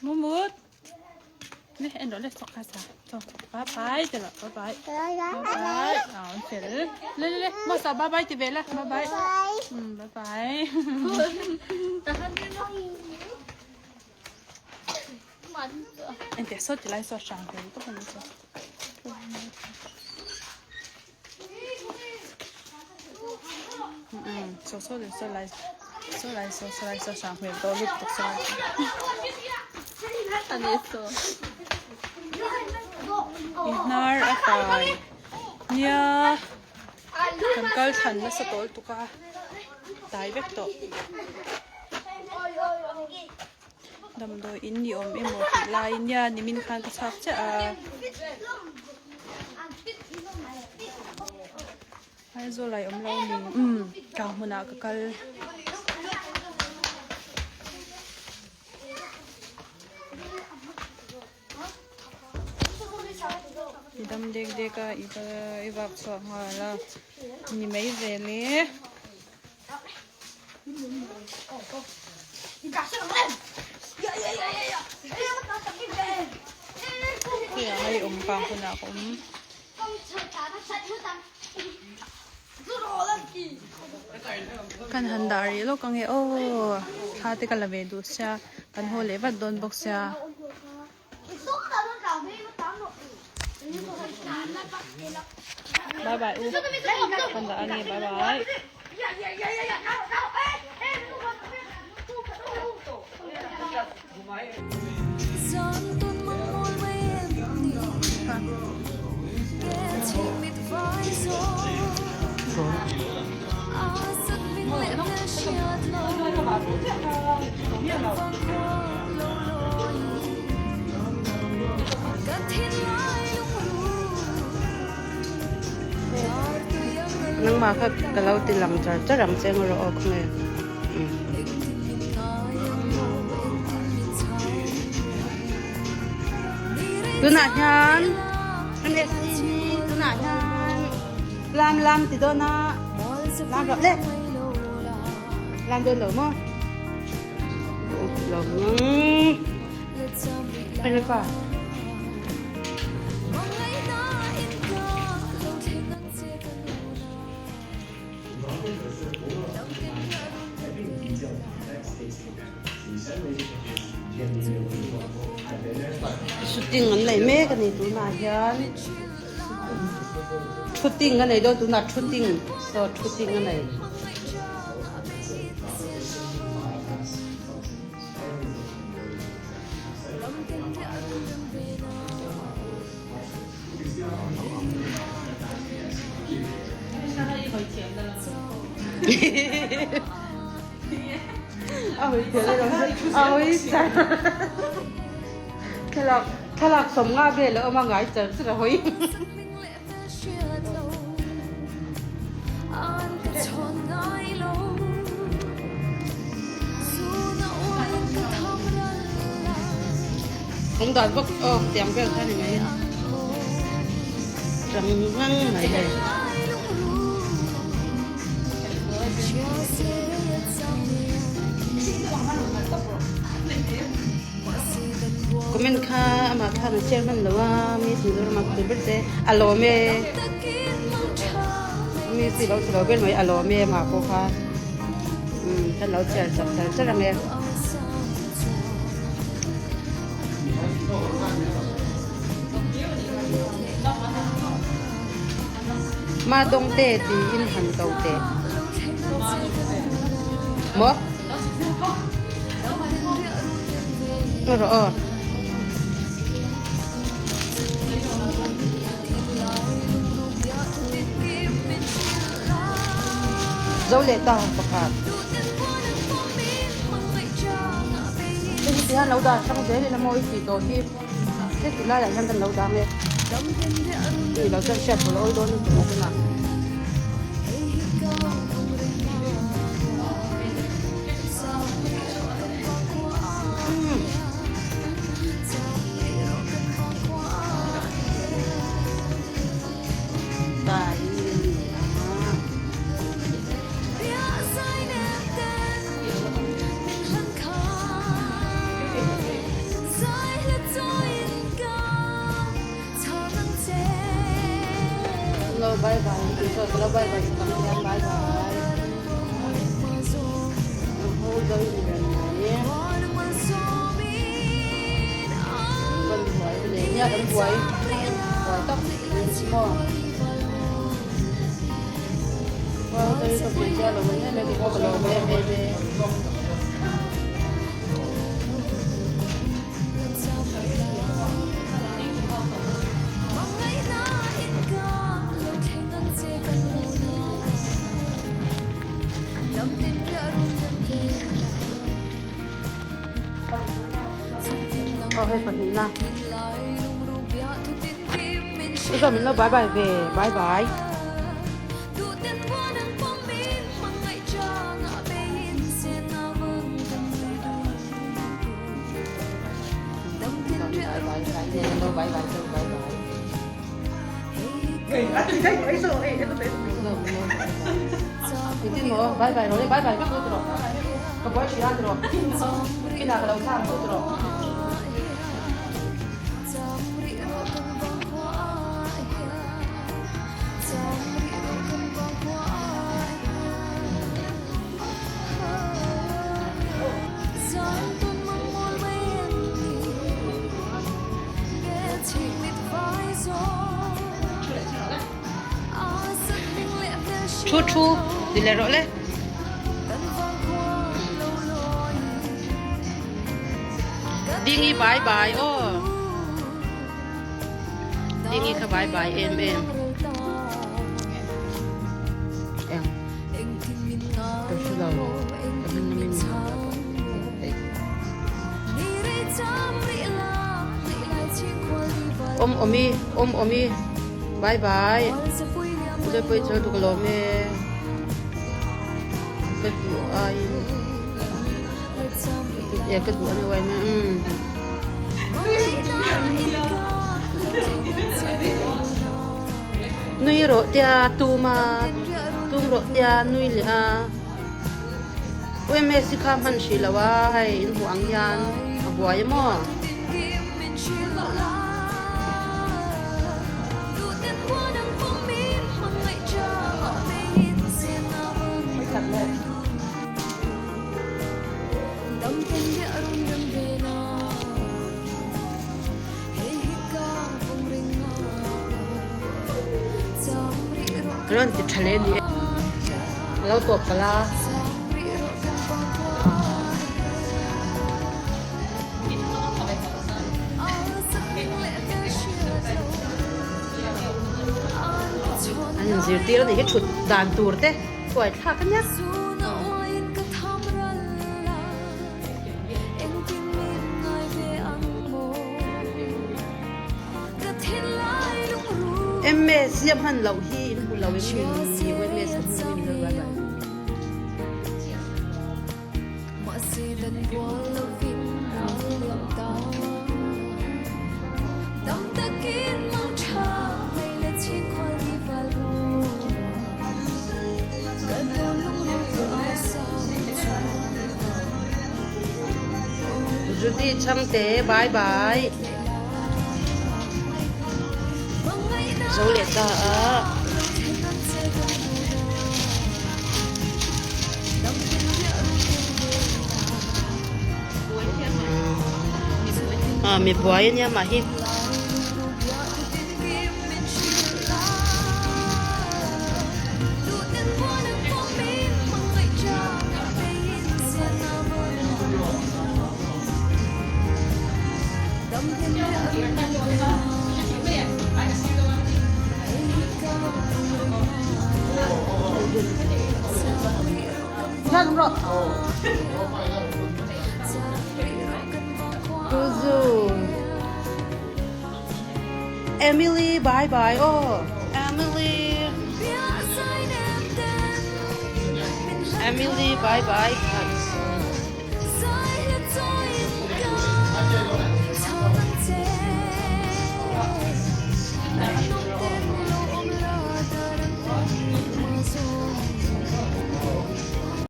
Mumut. Le en rawh le sawk kha sa. Chaw. Bye bye ti rawh. Bye bye. Bye bye. Aw an fel. Le le le. Masa bye bye ti ve la. Bye bye. Um bye bye. En teh saw ti lai saw hrang hmel tawp a ni chu. Um saw saw leh saw lai saw lai saw saw lai saw hrang hmel tawh lutuk saw lai saw. I hnar a kai nia kan kal thlan nasa tawh lutuk a tai vek tawh. Damdawi in ni awm emaw tih laiin nia nimin khan ka chhak chiah a. Aizawl ah i awm lo ni umm tlang hmunah ka kal. I dam dek dek a i va i vak chhuak nghal a ni mai vel e. Khawiah nge i awm vang hunah ka awm. Kan han dah rih lawk ange aw thla te ka la ve duh sia kan haw leh vat dawn bawk sia. Bye bye u kan dah ange bye bye. Nangmah kha ka lo ti lang char char ang che ang rawh aw khawnge. Tunah hian kan SC hi tunah hian lam lam ti dawn a lam rawh le lam dawn lo maw lo ang pa. Shooting an nei mek a ni tunah hian shooting a nei dawn tunah shooting saw shooting a nei. Thlalak thlalak sawmnga vel a awm a ngai char char a hawi. Awm dan bawk aw tiang vel kha ni mai rang ngang mai hei. Comment kha amah khan a share hman lo a mi Mizoram a khawih ber te a lawm e mi chi lo chi lo ber mai a lawm e amah pawh kha umm kan lo chhiar chak char char ang e. Ma dawng te tiin han ko teh. Maw? Rawh aw. Zo leh ta pakhat. Hei hi tihian lo dah hrang zel ila maw i tih tawh hi. Heti laiah hian kan lo dah ang e. Tih lo chuan hriat tur a awl dawn lutuk a tunah. bye bye tih chuan ka lo bye bye sak ang hian bye bye ang ho zo in reng mai kan buai hle nia kan buai buai tak ni si maw Wow tôi ka pui chia lo mai em em ka lawm em em e. Aw hei pahnihna I zawm in lo bye bye ve bye bye. Bye bye rồi bye bye các cô rồi có bói chuyện ăn rồi khi nào đầu sang cô rồi Thu thu ti leh rawh le. Dingi bye bye aw. Dingi kha bye bye em em. Eng. Ka hre lo. Ka hming na min Awm awmi awm awmi bye bye. Zoi pawh i chawl tuk alawm e. Ka duh aiin e ka duh a ni uain a umm. Nui rawh tia tum a tum rawh tia nui leh a. UMS hi kha hman hrih lo a hei in hmuh ang hian a buai a maw. Rawn ti tha leh a ni e. A lo tawp palh a. An inzirtir a nih hi thut dan tur te thuai thlak a nia. MS hi a hman loh hi in hmu lo em ni? MS a hmu min lo bye bye. Judy Chhangte bye bye. Zo leh ta a. Ah mi buai ania mah hi. Emily bye bye aw Emily Emily bye bye.